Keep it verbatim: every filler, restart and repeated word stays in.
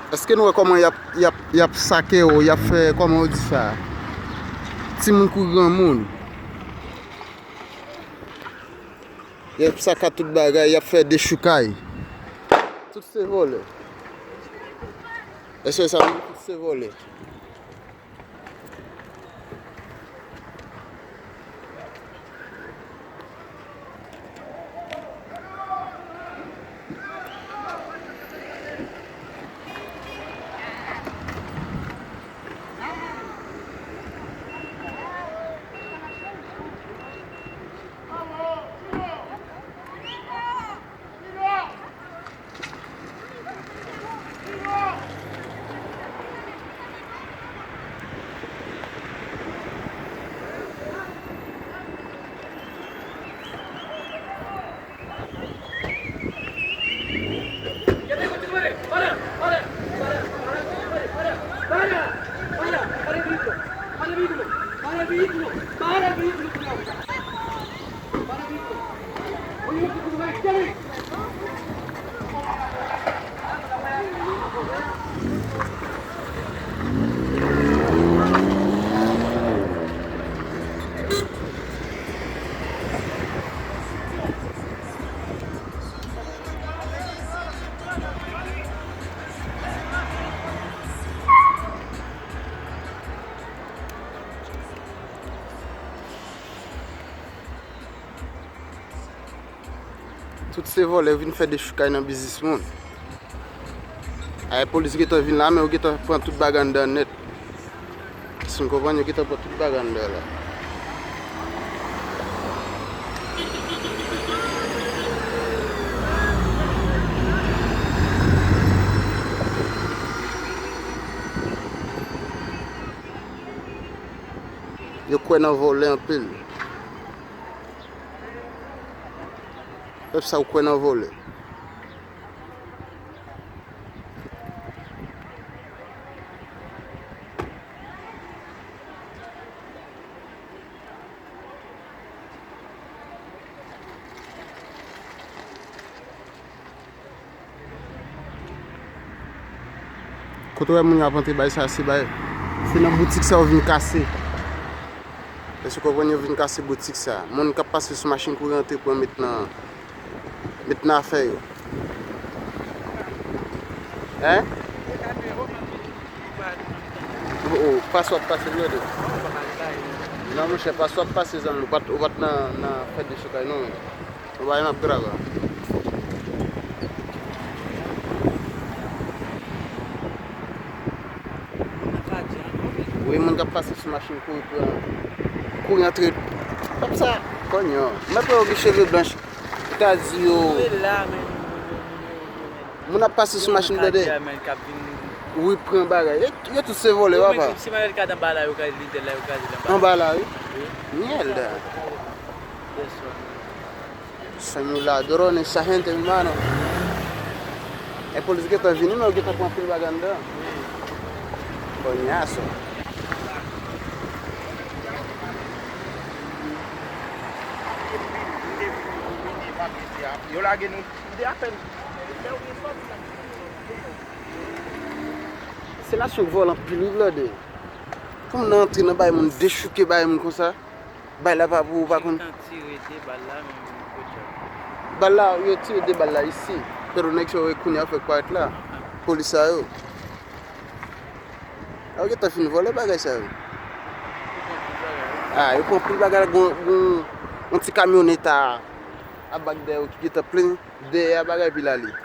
Èske nou wè kòman y ap, y ap, y ap sake yo, y ap fè, kòman yo di sa? Timoun kou granmoun. Y ap saka tout bagay, y ap fè dechoukay. Tout se vòlè. Èske sa vle di tout se vòlè? Tout se vòlè, yo vin fè dechoukay nan biznis moun. Ay, polis gentan vin la, men yo gentan pran tout bagay anndan nèt. Si n konprann, yo gentan pran tout bagay anndan la. Yo kwè nan vòlè anpil. Pèp sa yo kwè nan vòlè. Kote w wè moun yo ap antre bay sa, se bay, se nan boutik sa yo vin kase. Èske w konprann, yo vin kase boutik sa? Moun k ap pase sou machin kouri antre pran met nan, met nan afè yo. Hein? Oh, oh, pa sou ap pase, brother. Non, monchè, pa sou ap pase, zanmi. Ou pa t, ou pa t nan, nan fèt de chokay, non. Ou pa yon ap grava. Wi, moun k ap pase sou machin kouri pran, kouri antre. Kòm sa, konyo. Mwen pa wè yon ki cheve blanch. Ou ta di yo. Moun ap pase sou machin, tande. Wi, pran bagay. E, yo tout se vòlè, papa. Si Manuel ka anba la, yo ka lidè la, yo ka li anba. Anba la, wi. Mierda. Sono ladrone, esa gente, mi mano. E polis gentan vini, men yo gentan pran pil bagay anndan. Konyaso. Yo lage nou de apèn. Se nasyon vòlè anpil, wi, blòdè. Pou moun antre nan bay moun, dechouke bay moun konsa. Bay la pa pou ou, pa konn. Gentan tire de bal la, men yo jab. Bal la, yo tire de bal la isi. Pero nèg sa yo kounye a fèk parèt la. Polis sa yo. A, yo gentan fin vòlè bagay sa yo. A, yo pran pil bagay la, gon, gon, yon ti kamyonèt a, a bak dèyè yo ki gentan plen dèyè a bagay pil ale.